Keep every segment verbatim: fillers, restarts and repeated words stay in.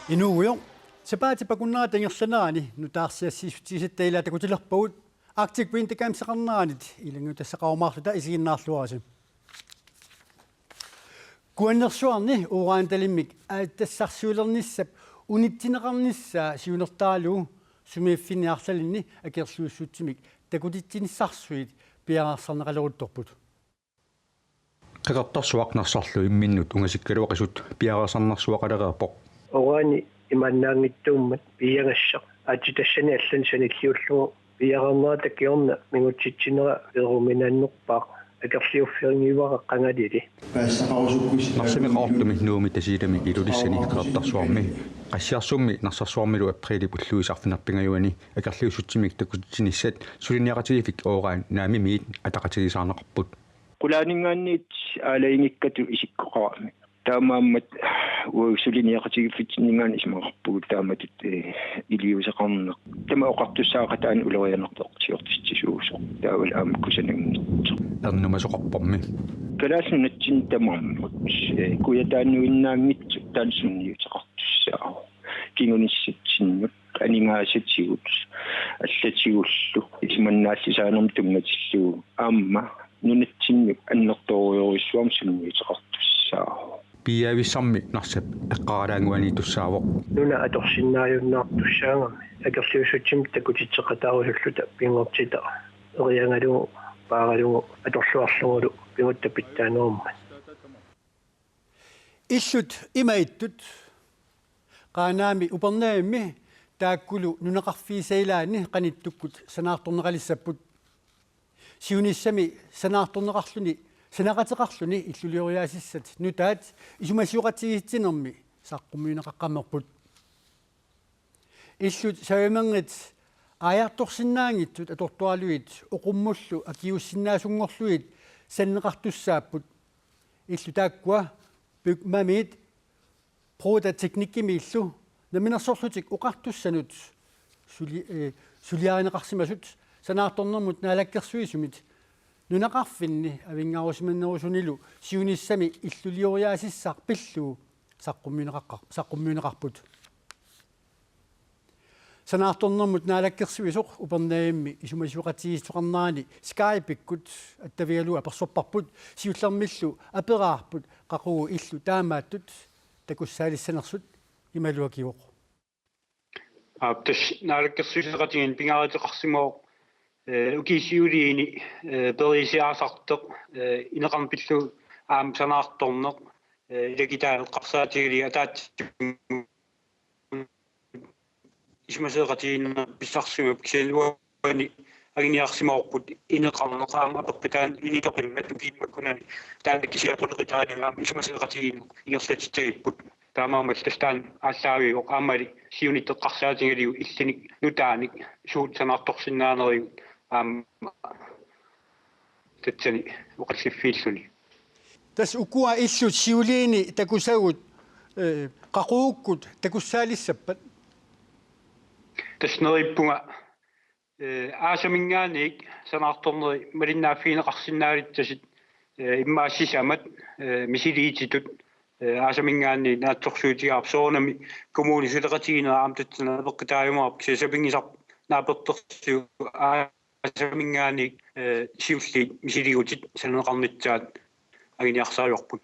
Inuugujoq, sapaatip akunnerata ingerlanerani nutaarsiassiissutigisatta ilaa takutilerpagut, Arctic Winter Gameseqarneranit ilanngutassaqarumaarluta isiginnaarluarisi. Kuannersuarni uranitalimmik aatsitassarsiulernissap unitsinneqarnissaa siunertaralugu sumiiffinni arlalinni akerliussutsimik takutitsinissarsuit piareersarneqaleruttorput. Qeqertarsuaq Narsarlu imminnut ungasikkaluaqisut piareersarnersuaqalereerpoq. Urani imaannaanngitsuummat piiagassaq aatsitassani allani sanilliullugu piareernerata kingorna mingutsitsinera peeruminaannerpaaq, akerliuffigivara qangalili. Narsami, Qaqortumi, Nuummi, Tasiilami Ilulissani Qeqertarsuarmi Qassiarsummi Narsarsuarmilu apriilip ulluisa arfineq-pingajuani akerliussutsimik takutitsinissat suliniaqatigiiffik Uran Naamimiit ataqatigiissaarneqarput. Qulaaninngaanniit aalajangikkatut isikkoqarami. Taamaammat uagut suliniaqatigiiffitsinngaanniit isumaqarpugut taamatut, eh, iliuuseqarneq. Tamanna oqartussaaqaat taanna ulorianartorsiortitsisuusoq. Taavalu aamma kusananngitsoq. Ernumasoqarpormi. Kalaallit Nunatsinni tamarmut, eh, kujataannuinnaanngitsoq taanna sunniuteqartussaavoq. Kingunissatsinnut, aningaasatigut, allatigullu, isumannaallisaanermut tunngatillugu aamma nunatsinnut annertoorujussuarmik sunniuteqartussaavoq. Piiaavissarmi Narsap eqqaalaannguaniittussaavoq. Nuna atorsinnaajunnaartussaagami akerliussutsimik takutitseqataarusulluta pinngortitaq eriagalugu, paaralugu, atorluarlugulu pigutta pitsaanerummat. Illut ima ittut Qaanaami Upernavimmi taakkulu nunaqarfiisa ilaanni qanittukkut sanaartorneqalissapput. Siunissami sanaartorneqarluni, sanaqateqarluni illulioriaasissat nutaat isumasioqatigiissinermi saqqummiunneqaqqammerput. Illut savimerngit aajartorsinnaanngitsut atortuaralugit oqummullu akiuussinnaasunngorlugit sananeqartussaapput. Illut taakkua bygmamiit Proda Teknikkimiillu Namminersorlutik Oqartussanut suli-, eh, suliarineqarsimasut Sanaartornermut Naalakkersuisumit nunaqarfinni avinngarusimanerusunilu siunissami illulioriaasissaq pillugu saqqummiunneqaqqar-, saqqummiunneqarput. Sanaartornermut Naalakkersuisoq Upernavimmi isumasioqatigiissuteqarnerani Skype-ikkut attavigalugu apersorparput siullermillu aperaarput qaqugu illut taamaattut takussaalissanersut. Imaluakivoq. Aap, tassa Naalakkersuisoqatigiinni pingaaruteqarsimavoq, eh, ukiut siuliini, eh, periusiaasartoq, eh, ineqarneq pillugu aamma sanaartorneq, eh, ilakitaaneq eqqarsaatigalugit ataatsimoorluta isumasioqatigiinnermut pissarsisimavoq, kisianni uani anguniarsimavarput ineqarneq aamma apeqqutaavoq initoqimmat ukiut makkunani taanna kisiat qulequtaaneq aamma isumasioqatigiinneq ingerlatitsagipput. Taamaammat tassa taanna aallaaviuvoq aammali siunissaq eqqarsaatigalugu illunik nutaanik suut sanaartorsinnaanerigut aamma tassani oqalliffiilluni. Tassa ukua illut siuliini takusagut, eh, qaqugukkut takussaalissappat? Tassa neriuppunga, eh, aasaminngaanniit sanaartornerit malinnaaffigineqarsinnaalissatit, eh, immaqa sisamat, eh, misiliititut, eh, aasaminngaanniit naatsorsuutigaarput, soorunami kommunip suleqatigiinnera aamma tassani apeqqutaajumaarpoq, kisianni sapinngisaq naapertorsiut aasaminngaanniit, eh, siulliit misiligutit sananeqarnissaat anguniarsarivarput.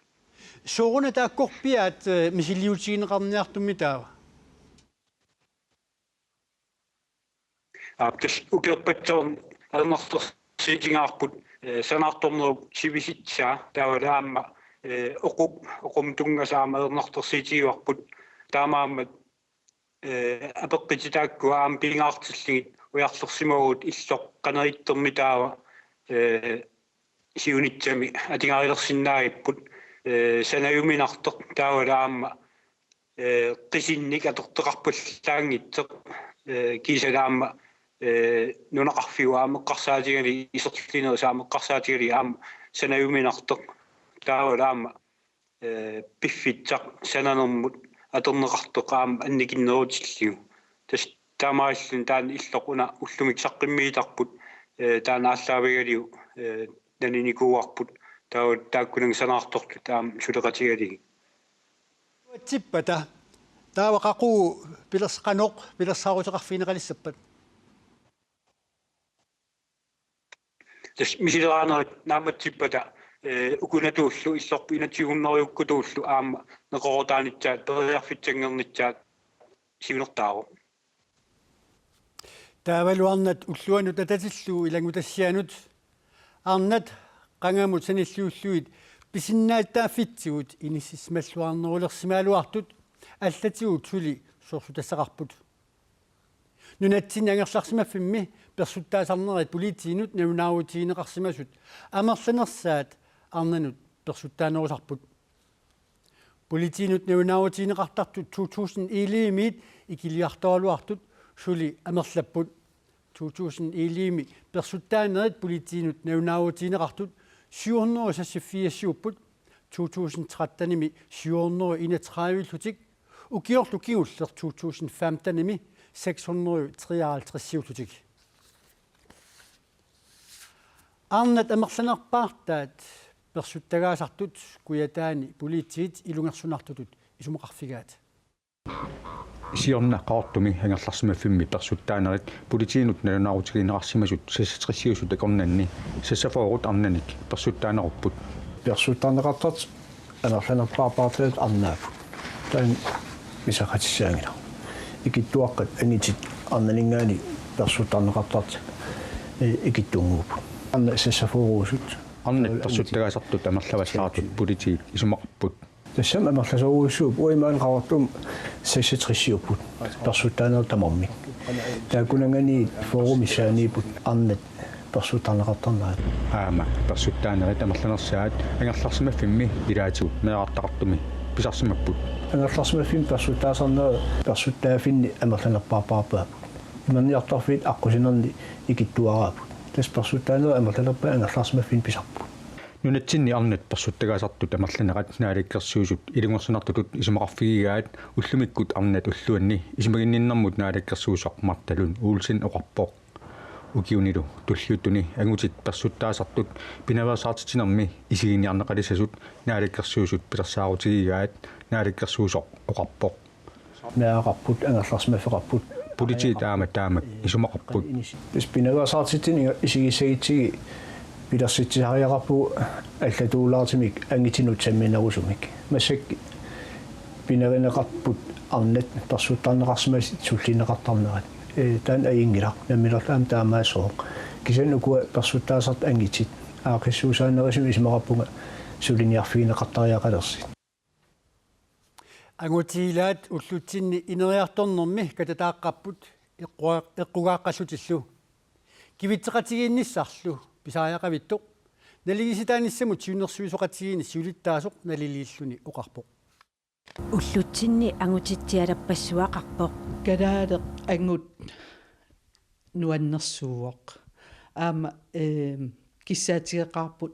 Sooruna taakkorpiaat, eh, misiliutigineqarniartummi taava? Aap, tassa ukiorpassuarni ajornartorsiutigaarput, eh, sanaartornerup sivisitsaa taavalu aamma, eh, oqu-, oqummut tunngasut aamma ajornartorsiutigivarput. Taamaammat, eh, apeqqutit taakkua aamma pingaartillugit ujarlersimavugut illoq qanoq ittermi taava, eh, siunissami atugarilersinnaagipput, eh, sanajuminartoq taavalu aamma, eh, qisinnik atortoqarpallaanngitsoq, eh, kiisalu aamma, eh, nunaqarfiup aamma eqqarsaatigalugu iserlinerisa aamma eqqarsaatigalugu aamma sanajuminartoq taavalu aamma, eh, piffissaq sananermut atorneqartoq aamma annikinnerutillugu. Tassa taamaalilluni taanna illoq una ullumikkut saqqummiittarput, eh, taanna aallaavigalugu, eh, naninikuuarput, taava taakkunannga sanaartortut aamma suleqatigalugit. Uatsippata Taava qaqugu pilersa-, qanoq pilersaaruteqarfigineqalissappat? Tassa misileraanerit naammatsippata, eh, ukunatuullu illorput inatsigunneriukkatuullu aamma neqeroorutaannissaat periarfissanngornissaat siunertaavoq. Taavalu arnat ulluanut atatillugu ilanngutassianut arnat qangamut sanilliullugit pisinnaatitaaffitsigut inissisimalluarnerulersimagaluartut allatigut suli soorlutassaqarput. Nunatsinni angerlarsimaffimmi persuttaasarnerit politiinut nalunaarutigineqarsimasut amerlanersaat arnanut persuttaanerusarput. Politiinut nalunaarutigineqartartut to tusind elevimiit ikiliartoraluartut suli amerlapput. To tusind elevimi persuttaanerit politiinut nalunaarutigineqartut syv hundrede og seksogfirs-iupput, to tusind trettenimi syv hundrede og enogtredive-lutik, ukiorlu kingulleq to tusind femtenimi seks hundrede og treoghalvtreds-iullutik. Arnat amerlanerpaartaat persuttagaasartut Kujataani politiit ilungersunartutut isumaqarfigaat. Siorna Qaqortumi angerlarsimaffimmi persuttaanerit politiinut nalunaarutigineqarsimasut seksogtres-iusut akornanni seksogfyrre arnanik persuttaanerupput. Persuttaaneqartartut amerlanerpaarpaartaat arnaapput. Taanna pisaqatissaanngilaq. Ikittuaqqat angutit arnaninngaanniit persuttaaneqartartut, eh, ikittunnguupput. Arnat seksogfyrre-usut. Arnat persuttagaasartut amerlavallaartut politiit isumaqarput. Tassami amerlasoorujussuupput, uimaan Qaqortumi seksogtres-iupput persuttaanerit tamarmik. Taakkunanngaanniit fyrre missaanniipput arnat persuttaaneqartarnerat. Aamma persuttaanerit amerlanersaat angerlarsimaffimmi ilaatigut meerartaqartumi pisarsimapput. Angerlarsimaffimmi persuttaasarnerit persuttaaffinni amerlanerpaarpaarpaapput. Imanniartarfiit aqqusinerni ikittuaraapput. Tassa persuttaanerit amerlanerpaat angerlarsimaffinni pisarput. Nunatsinni arnat persuttagaasartut amerlanerat Naalakkersuisut ilungersunartutut isumaqarfigigaat ullumikkut arnat ulluanni isumaginninnermut naalakkersuisoq Martha Lund Olsen oqarpoq. Ukiunilu tulliuttuni angutit persuttaasartut pinaveersaartitsinermi isiginiarneqalissasut naalakkersuisut pilersaarutigigaat naalakkersuisoq oqarpoq. Meeraqarput, angerlarsimaffeqarput. Politiit aamma taamak isumaqarput. Tassa pinaveersaartitsineq isigissagutsigit pilersitsisariaqarpugut allatuulaartumik angutinut samminerusumik. Massakkut pinerineqarput arnat persuttaarneqarsimasut sullinneqartarnerat. Ee, taanna ajunngilaq. Nammineerluta aamma taamaassaaq. Kisianni ukua persuttaasartut angutit aaqqissuussaanerusumik isumaqarpunga suliniarfigineqartariaqalersut. Angutit ilaat ullutsinni ineriartornermi katataaqqapput eqqua-, eqqugaaqqallutillu. Kivitseqatigiinnissarlu pisariaqavittoq naligiissitaanissamut siunnersuisoqatigiinni siulittaasoq naliliilluni oqarpoq. Ullutsinni angutit tialappassuaqarpoq. Kalaaleq angut nuannersuuvoq. Aamma, eem, kissaatigeqaarput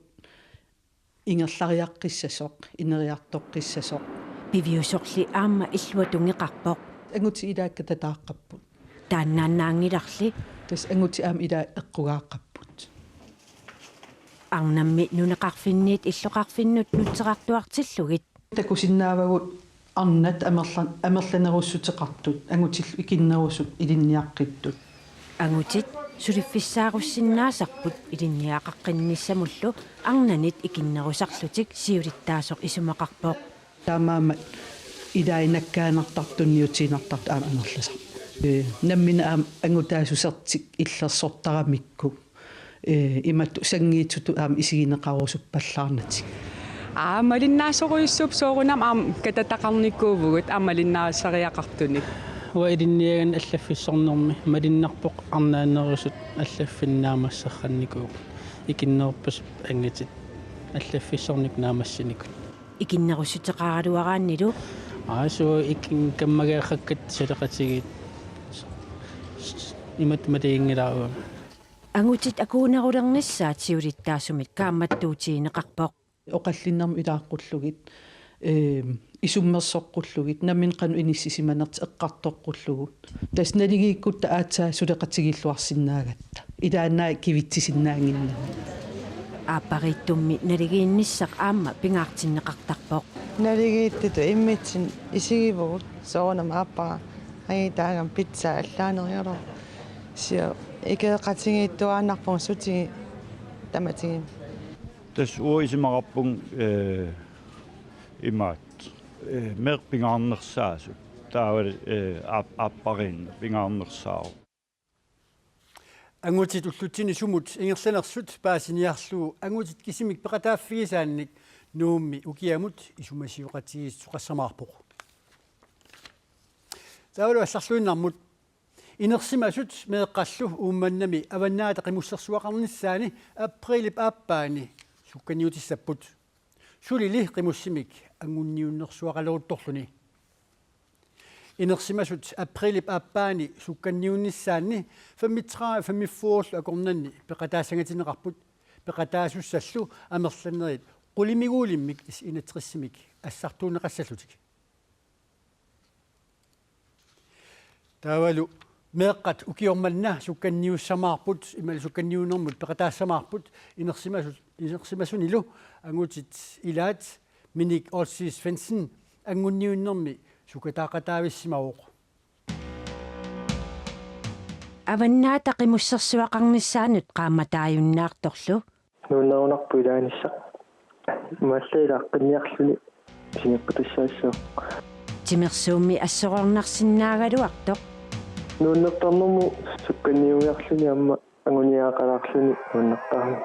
ingerlariaqqissasoq, ineriartoqqissasoq. Piviusorli aamma illuatungeqarpoq. Angutit ilaat katataaqqapput. Taannaannaanngilarli. Tassa angutit aamma ilaat eqqugaaqqapput. Arnammi nunaqarfinniit illoqarfinnut nutserartuartillugit. Takusinnaavagut arnat amerla-, amerlanerussuteqartut, angutillu ikinnerusut ilinniaqqittut. Angutit suliffissaarussinnaasarput ilinniaqaqqinnissamullu arnanit ikinnerusarlutik siulittaasoq isumaqarpoq. Taamaammat ilai nakkaanartartut tunniutiinnartartut aamma amerlasarput. Ee, nammineq aamma angutaasusertik illersortaramikku. Ee, imatut sanngiitsutut aamma isigineqarusuppallaarnatik. Aamma malinnaasorujussuupput soorunami aamma katataqarnikuuvugut aamma malinnaarisariaqartunik. Uanga ilinniagannut allaffissornermi malunnarpoq arnaannerusut allaffinnut naammasseqqannikuupput. Ikinnerpassuit angutit allaffissornikkut naammassinikut. Ikinnerussuteqaraluaraannilu. Aasu ikin kammageeqqakkat suleqatigiit. Imatut maluginngilara uanga. Angutit akuunerulernissaat siulittaasumit kaammattuutigineqarpoq. Oqallinnermut ilaaqqullugit, eem, isummersoqqullugit, nammineq qanoq inissisimanertik eqqartoqqullugu. Tassa naligiikkutta aatsaat suleqatigiilluarsinnaagatta. Ilaannaat kivitsisinnaannginnami. Aappariittummi naligiinnissaq aamma pingaartinneqartarpoq. Naligiittutut immitsinnut isigivugut soorunami aappara angutaagami pizza allaanerigalugu. Kisianni ikeeqatigiittuaannarpunga sutigut tamatigut. Tassa uanga isumaqarpunga, eh, imaattoq, eh, meeqqat pingaarnersaasut. Taava, eh, aap-, aappariinneq pingaarnersaavoq. Angutit ullutsinni sumut ingerlanersut paasiniarlugu angutit kisimik peqataaffigisaannik Nuummi ukiamut isumasioqatigiissoqassamaarpoq. Taavalu allarluinnarmut. Inersimasut meeqqallu Uummannami Avannaata Qimussersuaqarnissaani aprilip aappaani sukkanniutissapput. Sulili qimussimik anguniunnersuaqaleruttorluni. Inersimasut aprilip aappaani sukkanniunnissaanni femogtredive femogfyrrellu akornanni peqataassangatinneqarput. Peqataasussallu amerlanerit qulimiguulimmik is enogtresimik assartuunneqassallutik. Taavalu meeqqat ukioq manna sukkanniussamaarput, imaluunniit sukkanniunnermut peqataassamaarput, inersimasu-, inersimasunilu angutit ilaat Minik Olsvig Svendsen anguniunnermi sukataaqataavissimavoq. Avannaata Qimussersuaqarnissaanut qaammataajunnaartorlu. Nuannerunarpoq ilaanissaq. Imaallaat ilaaqqinniarluni sineqqutassaassaaq. Timersuummi assorornarsinnaagaluartoq. Nuannertarnermut sukkanniuiarluni aamma anguniagaqalaarluni nuannertarami.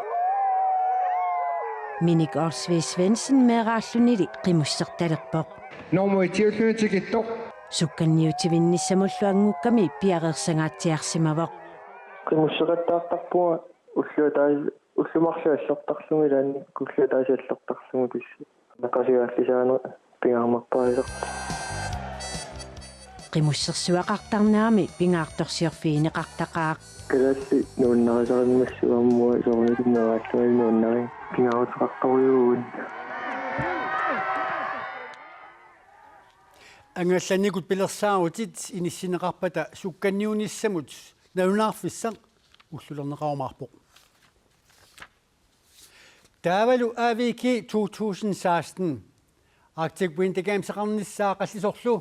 Minik Olsvig Svendsen meeraallunili qimussertalerpoq. Normu itiulluni tikittoq. Sukkanniutivinnissamullu angukkami piareersangaatsiarsimavoq. Qimusseqattaartarpunga ulluataa-, ullut marluk allortarlunga ilaanni ullut ataaseq allortarlugu tassa. Neqasiaallisaaneq pingaarnerpaasarpoq. Qimussersuaqartarnermi pingaartorsiorfigineqartaqaaq. Kalaallit nuannarisarimassavat aamma soorunalimi meeraallungali nuannariga pingaaruteqartorujuuvugut. Angallannikut pilersaarutit inissinneqarpata sukkanniunnissamut nalunaarfissaq ullulerneqarumaarpoq. Taavalu A V G to tusind seksten Arctic Winter Gameseqarnissaa qallisorlu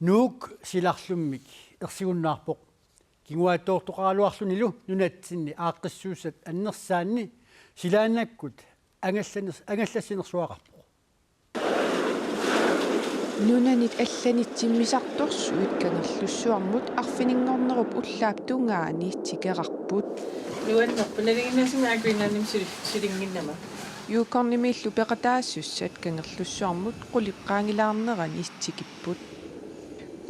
Nuuk silarlummik ersigunnaarpoq. Kinguaattoortoqaraluarlunilu nunatsinni aaqqissuussat annersaanni silaannakkut angallaner-, angallassinersuaqarpoq. Nunanit allanit timmisartorsuit Kangerlussuarmut arfininngornerup ullaap tungaani tikerarput. Nuannerpoq, nalinginnaasumik Air Greenlandimi suli-, sulinnginnama. Yukonimiillu peqataasussat Kangerlussuarmut qulit qaangilaarnerani tikipput.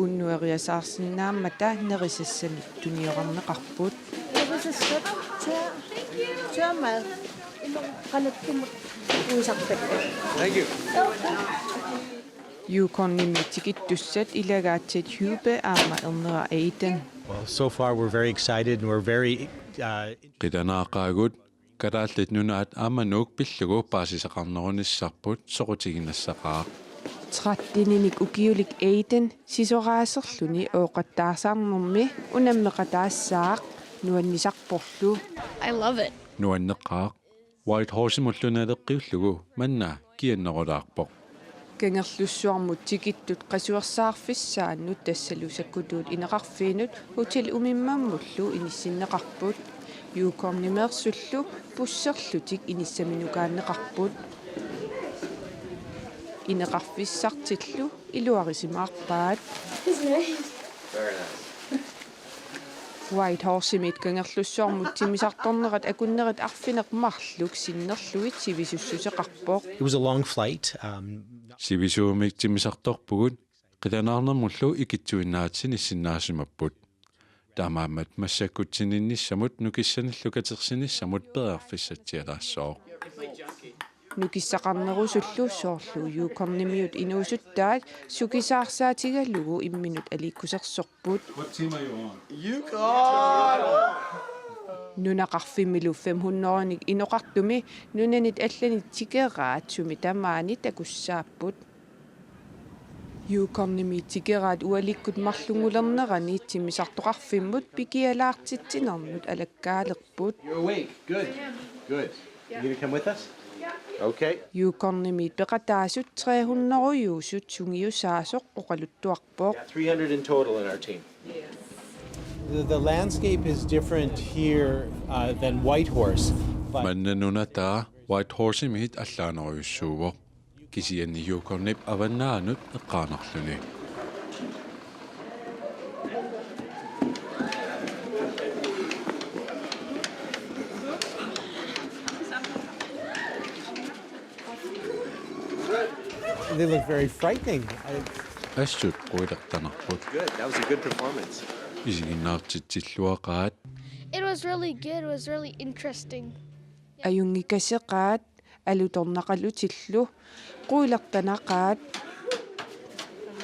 Unnueriasaarsinnaammata nerisassanut tuniorarneqarput. Nerisassanut tør, tør mad. Imaluunniit qanattumut uisartakka. Thank you. Yukonimi tikittussat ilagaat Ted Hube aamma ernera Aiden. Well, so far we're very excited and we're very, uh, Qilanaaqaagut, Kalaallit Nunaat aamma Nuuk pillugu paasisaqarnerunissarput soqutiginassaqaaq. Tretteninik ukiulik Aiden sisoraaserluni ooqattaarsaarnermi unammeqataassaaq nuannisarporlu. I love it. Nuanneqaaq. Whitehorsemullu naleqqiullugu manna kiannerulaarpoq. Kangerlussuarmut tikittut qasuersaarfissaannut tassalu sakkutuut ineqarfiinut Hotel Umimmammullu inissinneqarput. Yukonimeersullu busserlutik inissaminukaanneqarput. Ineqarfissartillu iluarisimaarpaat. Whitehorsemit Kangerlussuarmut timmisartornerat akunnerit arfineq-marluk sinnerlugit sivisussuseqarpoq. It was a long flight. Um, Sivisuumik timmisartorpugut, qilanaarnermullu ikittuinnaat sinissinnaasimapput. Taamaammat massakkut sininnissamut nukissanillu katersinissamut periarfissatsialaassooq. Nukissaqarnerusullu soorlu Yukonimiut inuusuttaat sukisaarsaatigalugu imminut aliikkusersorput. What team are you on? Yukon! Nunaqarfimmilu fem hundrede-nik inoqartumi nunanit allanit tikeraat sumi tamaani takussaapput. Yukonimi tikeraat ualikkut marlunngulernerani timmisartoqarfimmut pikialaartitsinernut alakkaalerput. You're awake. Good. Good. You gonna come with us? Okay. Yukonnimiit peqataasut tre hundrede-juusut sungiusaasoq oqaluttuarpoq. Yeah, three hundred in total in our team. The, the landscape is different here uh, than Whitehorse, but Manna nunataa Whitehorsemiit allaanerujussuuvoq. Kisianni Yukonip avannaanut eqqaanarluni. They look very frightening. I- Assut quilertanarput. Good. That was a good performance. Isiginnaartitsilluaqaat. It was really good. It was really interesting. Ajunngikkaseqaat, alutornaqalutillu, quilertanaqaat,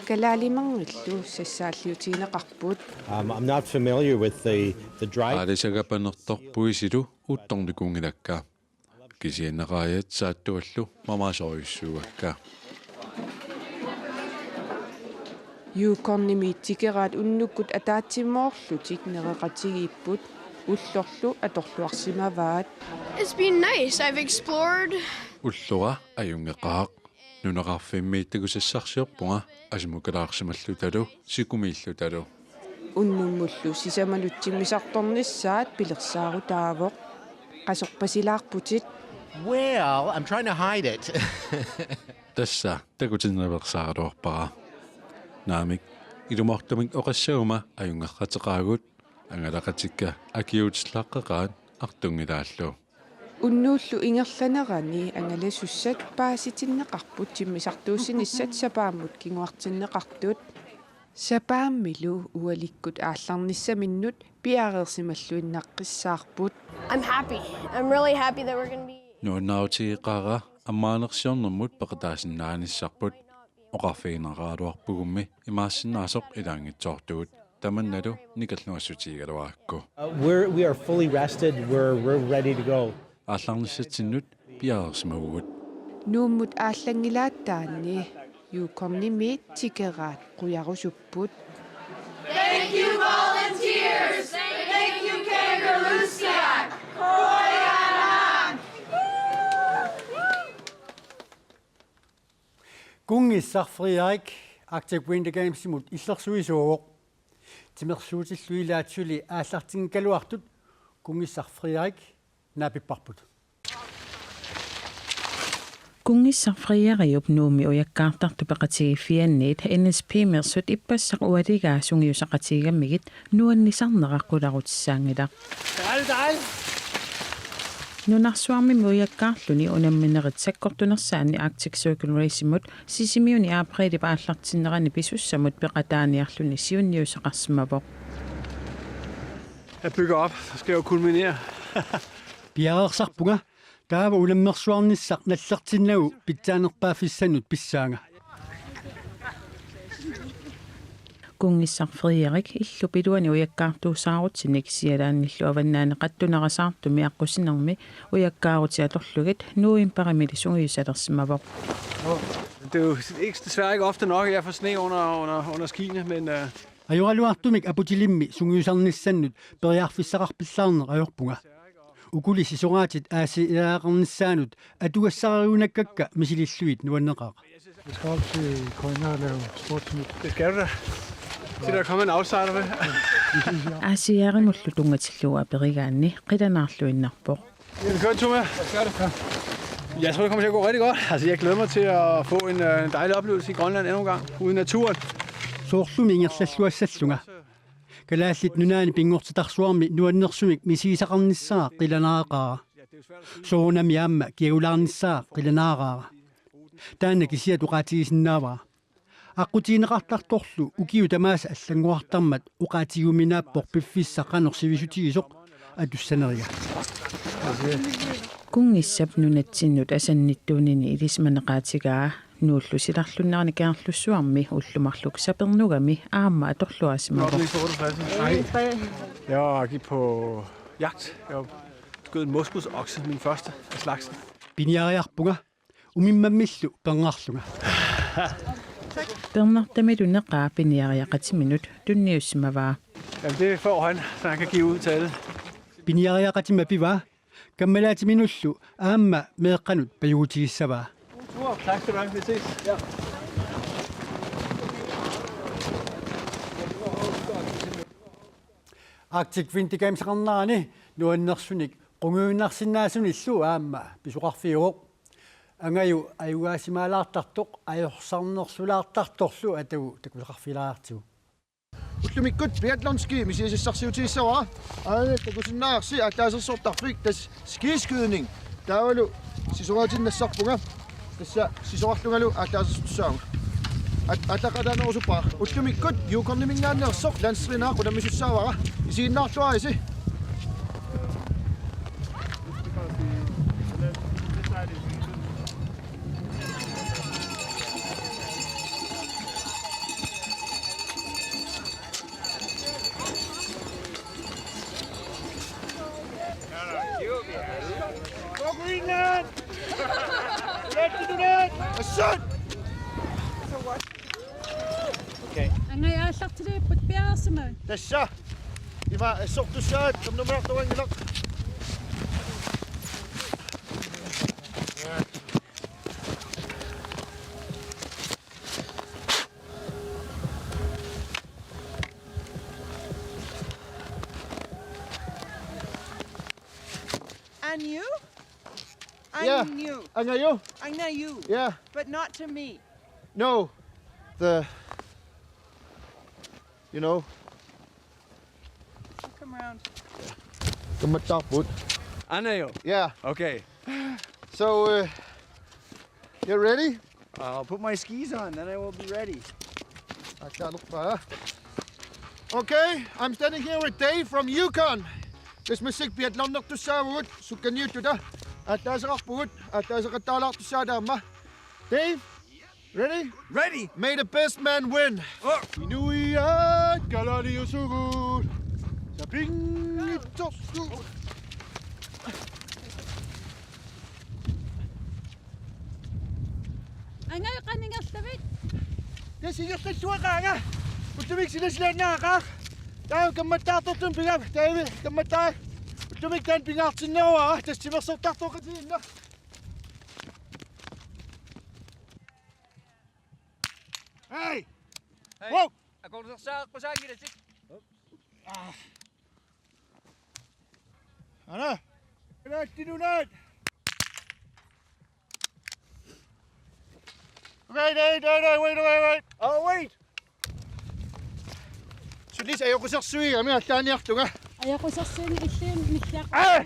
kalaalimernillu sassaalliutigineqarput. Um, I'm not familiar with the, the drive. Aalisagapanertorpuisilu uuttornikuunngilakka. Kisianni raajat saattuallu mamaasorujussuuakka. Yukonimi tikeraat unnukkut ataatsimoorlutik nereqatigiipput, ullorlu atorluarsimavaat. It's been nice. I've explored. Ullora ajunngeqaaq. Nunaqarfimmiit takusassarsiorpunga asumukalaarsimallutalu sikumiillutalu. Unnummullu sisamanut timmisartornissaat pilersaarutaavoq. Qasorpasilaarputit. Well, I'm trying to hide it. Tassa takutinnilersaaraluarpara. Naamik, ilumoortumik oqassaguma ajunngeqateqaagut, angalaqatikka akiuutillaqqeqaat artunngilaallu. Unnuullu ingerlanerani angalasussat paasitinneqarput timmisartuussinissat sapaammut kinguartinneqartut. Sapaammilu ualikkut aallarnissaminnut piareersimalluinnaqqissaarput. I'm happy. I'm really happy that we're gonna be Nuannaarutigeqaara ammaanersiornermut peqataasinnaanissarput. Oqarfigineqaraluarpugummi imaassinnaasoq ilaanngitsoortugut. Tamannalu nikerluassutigigaluarakku. Uh, we're, we are fully rested. We're, we're ready to go. Aallarnissatsinnut piareersimavugut. Nuummut aallanngilaataanni Yukonimi tikeraat qujarusupput. Thank you, volunteers. Thank you, Kangaroosiaq. Qujanaq. Kunngissaq Frederik Arctic Winter Gamesimut illersuisuuvoq. Timersuutillu ilaat suli aallartinngikkaluartut Kunngissaq Frederik naapipparput. Kunngissaq Frederiup Nuummi ujakkaartartut peqatigiiffianniit N S P-meersut ippassaq ualigaa sungiusaqatigigamigit nuannisarnera qularutissaanngilaq. Nunarsuarmimi ujakkaarluni unamminerit sakkortunersaanni Arctic Circle Race-imut Sisimiuni aprilip aallartinnerani pisussamut peqataaniarluni siunniusaqarsimavoq. Jeg bygger op, så skal jeg jo kulminere. Piareersarpunga, taava unammersuarnissaq nallertinnagu pitsaanerpaaffissannut pissaanga. Kunngissaq Frederik illup iluani ujakkaartuusaarutinik Sjællandillu avannaani qattunerasaartumi aqqusinermi ujakkaarutit atorlugit novembarimili sungiusalersimavoq. Det er jo ikke, desværre ikke ofte nok, at jeg får sne under, under, under skiene, men øh, Ajoraluartumik aputilimmi sungiusarnissannut periarfissaqarpillaarneq ajorpunga. Ukuli sisoraatit aasiiaaqarnissaannut atugassariunakkakka misilillugit nuanneqaaq. Vi skal op til K N R og lave sportsmøde. Det skal du da. Se, der kommer en outsider med. Aasiaarimullu tunngatillugu aperigaanni qilanaarluinnarpoq. Skal vi køre en tur mere? Jeg tror, det kommer til at gå rigtig godt. Altså, jeg glæder mig til at få en, øh, en dejlig oplevelse i Grønland endnu en gang, ude i naturen. Soorlumi ingerlalluassallunga. Kalaallit Nunaanni pinngortitarsuarmi nuannersumik misigisaqarnissaa qilanaaqaara. Soorunami aamma kiagulaarnissaa qilanaaraara. Taanna kisiat oqaatigisinnaavara. Aqqutigineqartartorlu ukiut tamaasa allanngorartarmat oqaatigiuminaappoq piffissaq qanoq sivisutigisoq atussaneriga. Kunngissap nunatsinnut asannittuunini ilisimaneqaatigaa Nuullu silarlunnerani Kangerlussuarmi ullut marluk sapernugami aamma atorluarsimavoq. Jeg var, gik på jagt. Jeg skød en moskusokse, min første af slagsen. Piniariarpunga, umimmammillu perngarlunga. Pernartamilu neqaa piniariaqatiminut tunniussimavaa. Jamen, det er for øjnene, så han kan give ud til alle. Piniariaqatima pivaa, Kammalaatiminullu aamma meeqqanut pajugutigissavaa. Arctic Winter Games-eqarnerani nuannersunik qungujunnarsinnaasunillu aamma pisoqarfiuvoq. Angaju ajugaasimalaartartoq ajorsarnerlulaartartorlu atagu takusaqarfigilaartigu. Ullumikkut biathlonski misigisassarsiutigissavara. Aana takusinnaavarsi aallaasersortarfik tassa skiskydning. Taavalu sisoraatinnassarpunga. Tassa sisorarlungalu aallaasersortussaavunga. At-, aallaqataanerusuppara. Ullumikkut Yukonimingaanneersoq landstrænerit unammisussaavara. Isiginnaarluarisi. Go Greenland! Let's do that! Shut! Okay. Angajaallartiliipput piareersimavat. Tassa. Ima assortussaat ernumanartoqanngilaq. And you? And you? Angaju? Angaju. Yeah. But not to me. No. The, you know. Come around. Kammattaarput. Angaju. Yeah. Okay. So, uh, you ready? I'll put my skis on, then I will be ready. Aallaaserpara. Okay, I'm standing here with Dave from Yukon. Tassa massakkut biathlonertussaavugut, sukkaniuttuta. Aallaaseqarpugut, aallaaseqattaalaartussaavoq aamma. Dave, ready? Ready. May the best man win. Oh. Inuiaat kalaallisugut. Sapinngitsoorsugut. Angaju, qanoq ingerlavit? Tassa ingerlalluaqaanga. Ullumikkut silasilaannaaqaaq. Taava kammattaartortumik pigama. Taava kammattaaq. Ullumikkut taanna pingaartinneruara. Tassa timersortartoqatigiinnaq. Hey! Hey! Wow! Akorsersaaqqusaanngilatit. Ah. Ana. Ilaattinunaat. Okay, wait, wait, wait, wait, wait, wait. Oh, wait. Sulis ajoqusersuigami allaaniartunga. Ajoqusersuineq illiin milliaq. Ah!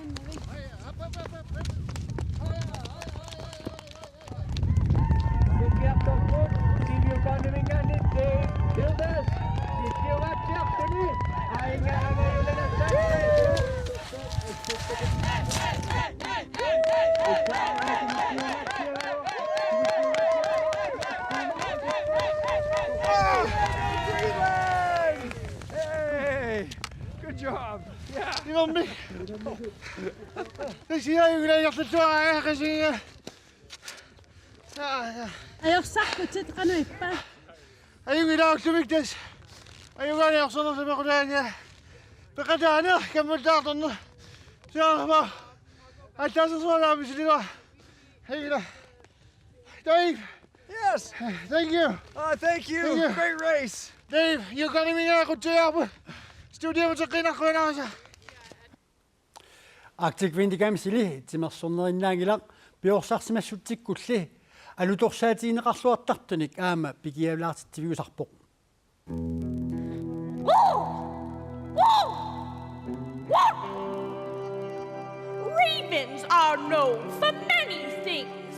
Hey! Good job. Yeah. Imermik. Tassa ajunngilaq ingerlalluarpara, qasigiga. Ajorsarputit, qanoq ippa? Ajunngilaq, ullumikkut tassa. Ajugaani ajorsanersoq mequtaangia. Peqataaneq, kammattaartorneq. Siaama. Aallaasersualaami siliva. Ajunngilaq. Dave. Yes. Thank you. Oh, thank you. Thank you. Great race. Dave, Yukonimingaanneersoq. Studio muteqqinarquinarsa. Arctic Winter Games-ili timersornerinnaanngilaq, piorsarsimassutsikkulli alutorsaatigineqarluartartunik aamma pikialaartitsivigusarpoq. Ravens are known for many things,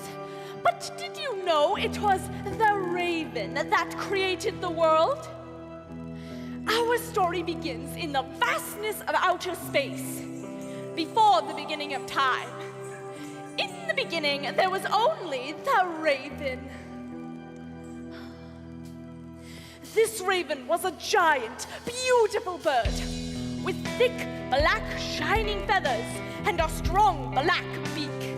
but did you know it was the raven that created the world? Our story begins in the vastness of outer space, before the beginning of time. In the beginning, there was only the raven. This raven was a giant, beautiful bird with thick, black, shining feathers and a strong black beak.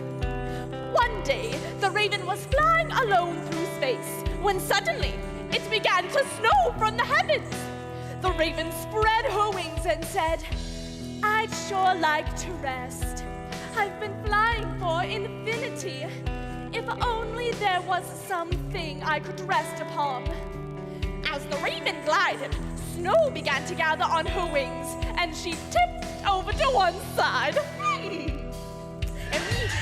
One day, the raven was flying alone through space when suddenly it began to snow from the heavens. The raven spread her wings and said, "I'd sure like to rest. I've been flying for infinity. If only there was something I could rest upon. As the raven glided, snow began to gather on her wings, and she tipped over to one side. Hmm. Immediately,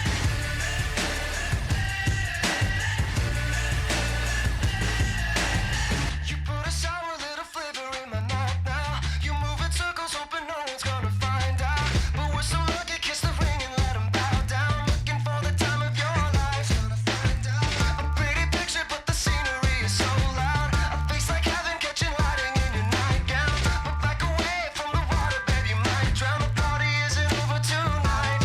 you put a sour little flavor in my mouth now. You move in circles, hoping no one's gonna find out. But we're so lucky, kiss the ring and let 'em bow down. Looking for the time of your life. A pretty picture, but the scenery is so loud. A face like heaven catching lighting in your nightgown. But back away from the water, babe, you might drown. The party isn't over tonight.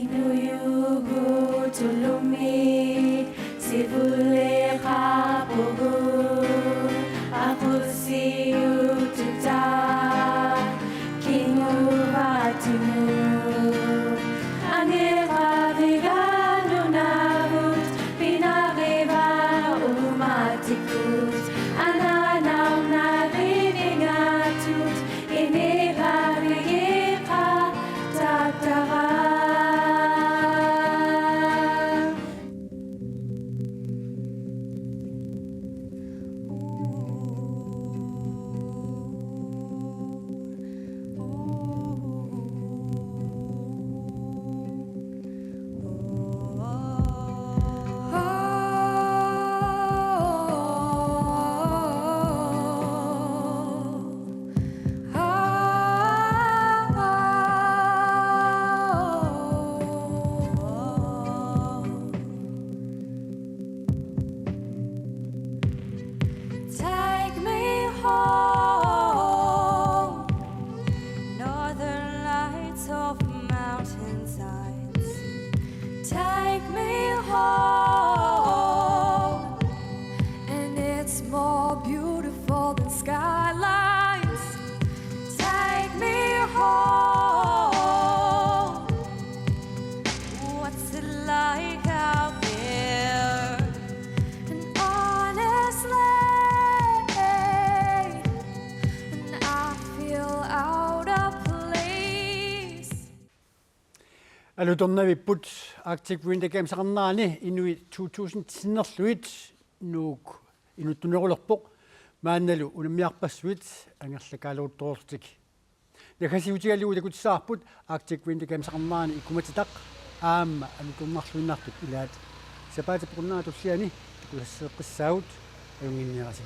Inuyugut ullumiit sivuleqapugut, aqutsiuttuta kinguaatinut. Angeqavigaat nunavut, pinarivaa uumatigut, anaanarnarivingaattut, ineravigeqaatattara. Take me home, northern lights of mountainsides. Take me home, and it's more beautiful than skylines. Take me home. What's it like out there? And honestly, and I feel out of place. Alutornavipput Arctic Winter Games-eqarnerani Inuit to tusind sinnerlugit Nuuk inuttunerulerpoq. Maannalu unammiarpassuit angerlakaaleruttorlutik. Naggasiutigalugu takutissavarput Arctic Winter Games-eqarnerani ikumatitaq aamma alutornarluinnartut ilaat. Sapaatip akunnerata tulliani takusasseqqissaagut, ajunnginnerasi.